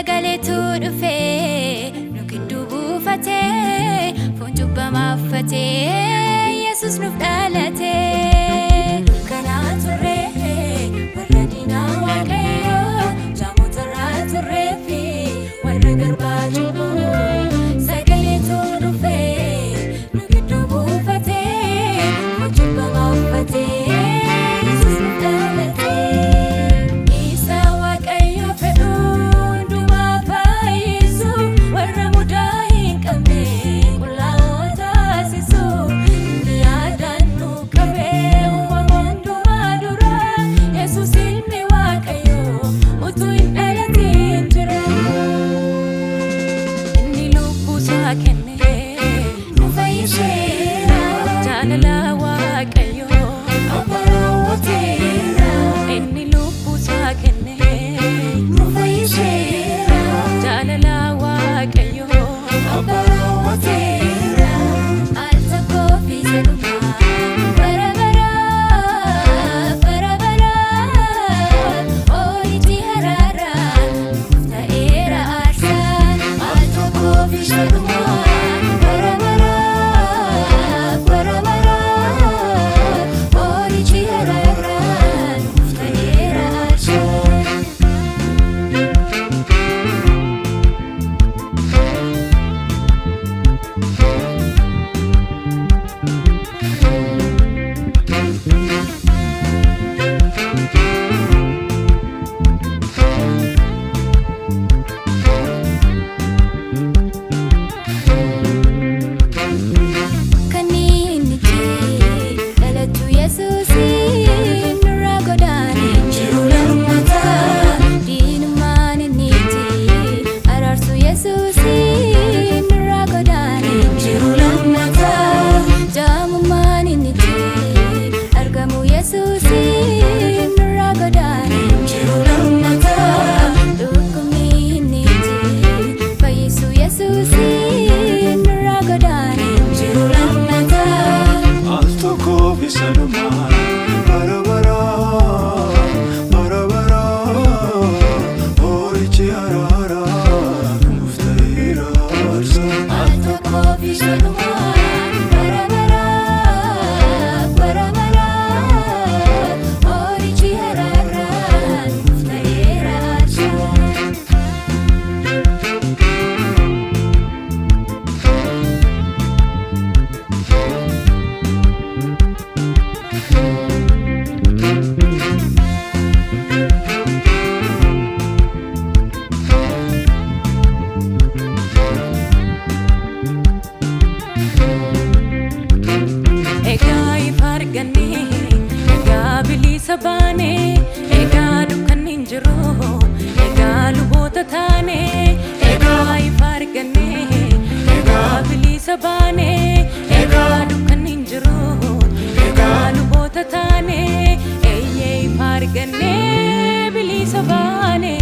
Sagaleetu dhufee nu gidduu buufatee foon cubbamaa uffatee Yesuus nuuf dhalatee. Dukkanaa turree warra diinaa Waaqayyoo jaamotarraa turree fi warra garbaa cubbuu. Sagaleetu dhufee nu gidduu buufatee foon cubbamaa uffatee Yesuus nuuf dhalatee. Isa Waaqayyo fedhu hundumaa fayyisu warra mudaa hin qabne qullaa'oo taasisu. Inni yaadaan nu qabee uumama hundumaa dura Yesuus ilmi Waaqayyoo utuu hin dhalatin jira. Inni lubbuu isaa kennee nu fayyiseera. Jaalala Waaqayyoo Abbaa raawwateera. Inni lubbuu isaa kennee Nu fayyiseera. Jaalala Waaqayyoo Abbaa raawwateera. Al tokkoo fi sadhumaa bara baraa bara baraa horichi haraaraa nuuf ta'eera aarsaa. Al tokkoo fi sadhumaa bara baraa bara baraa horichi haraaraa Nuuf ta'eera aarsaa. Kan inni dhalachuu Yesuusiin nurraa godaane Jiru lammataa. Diinummaan inni araarsu Yesuusiin nurraa godaane Jiru lammataa. Jaamummaan inni argamu Yesuusiin nurraa godaane Jiru lammataa. Dhukkubni inni fayyisu Yesuusiin nurraa godaane Jiru lammataa. Al tokkoo fi sadumaa bara baraa bara baraa horichi haraaraa nuuf ta'eera aarsaa. Al tokkoo fi sadhumaa bara baraa bara baraa Horichi haraaraa nuuf ta'eera aarsaa. Egaa ifa arganne, egaa bilisa baane, egaa dukkanni hin jiru, egaa luboota taane, egaa ifa arganne, egaa bilisa baane, egaa dukkanni hin jiru, egaa luboota taane, eeyyee ifa arganne, bilisa baane.